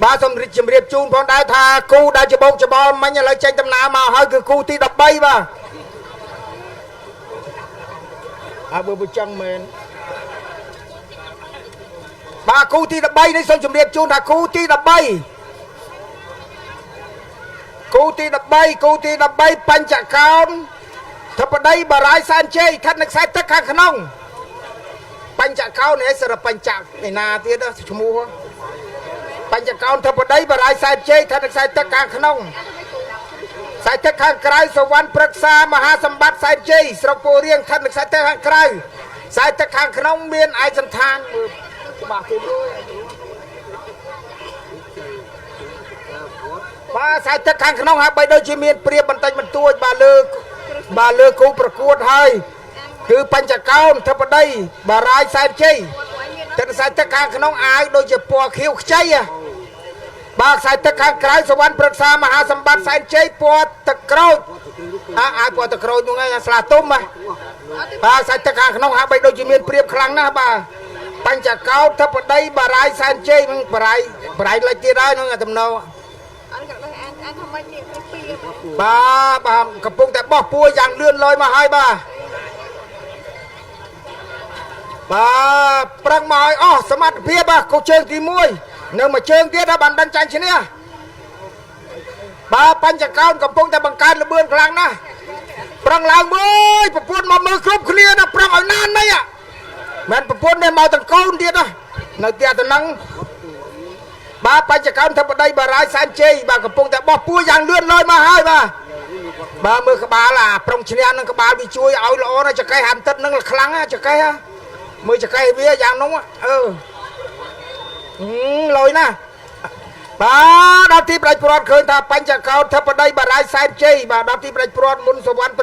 បាទសូមជម្រាបជូនផងដែរថាគូដែលច្បោកច្បល់មិញឥឡូវចេញដំណើរមកហើយគឺគូទី13បាទអើបើបើចឹងមែនបាទគូទី13នេះសូមជម្រាបជូនថាគូទី13គូទី13គូទី13បញ្ចកោណធិបតីបារាយសែនជ័យស្ថិតនៅខ្សែទឹកខាងក្នុងបញ្ចកោណនេះសិរបញ្ចឯណាទៀតឈ្មោះបញ្ចកោណធិបតីបារាយសែនជ័យស្ថិតនៅខ្សែទឹកខាងក្នុងខ្សែទឹកខាងក្រៅសវណ្ណព្រឹក្សាមហាសម្បត្តិសែនជ័យស្រុកពោធិរៀងស្ថិតនៅខ្សែទឹកខាងក្រៅខ្សែទឹកខាងក្នុងមានឯកសណ្ឋានមើលច្បាស់ទៀតអើយបាទខ្សែទឹកខាងក្នុងហាក់បីដូចជាមានព្រៀបបន្តិចបន្តួចបាទលើបាទលើគូប្រកួតហើយគឺបញ្ចកោណធិបតីបារាយសែនជ័យទឹកខ្សែទឹកខាងក្នុងអាវដូចជាពណ៌ខៀវខ្ចីហ៎បាទខ្សែទឹកខាងក្រៅសវណ្ណព្រឹក្សាមហាសម្បត្តិសែនជ័យពណ៌ទឹកក្រូចអាអាវពណ៌ទឹកក្រូចនោះឯងស្លាទុំហ៎បាទខ្សែទឹកខាងក្នុងហាក់បីដូចជាមានព្រៀបខ្លាំងណាស់បាទបញ្ចកោណធិបតីបារាយសែនជ័យនឹងបារាយបារាយលិចទៀតហើយនឹងតំណោ អត់ក៏ដឹងអានអានថាម៉េចនេះពីរ បាទបាទកំពុងតែបោះពួរយ៉ាងលឿនលយមកហើយបាទបាទប្រឹងមកឲ្យអស់សមត្ថភាពបាទគូជើងទី1នៅមួយជើងទៀតហើយបានដឹងចាញ់ឈ្នះបាទបញ្ចកោណកំពុងតែបង្កើតល្បឿនខ្លាំងណាស់ប្រឹងឡើងមួយប្រពន្ធមកមើលគ្រប់គ្នាណាប្រឹងឲ្យណាននេះមិនប្រពន្ធនេះមកទាំងកូនទៀតណានៅផ្ទះទៅនឹងបាទបញ្ចកោណធិបតីបារាយសែនជ័យបាទកំពុងតែបោះពួរយ៉ាងលឿនលយមកហើយបាទបាទមើលក្បាលអាប្រុងឈ្នះនឹងក្បាលវាជួយឲ្យល្អណាស់ចកេះអានទឹកនឹងខ្លាំងណាចកេះមើលចកេះវាយ៉ាងនោះអឺលយណាបាទដល់ទីផ្ដាច់ព្រាត់ឃើញថាបញ្ចកោណធិបតីបារាយសែនជ័យបាទដល់ទីផ្ដាច់ព្រាត់មុនសវណ្ណ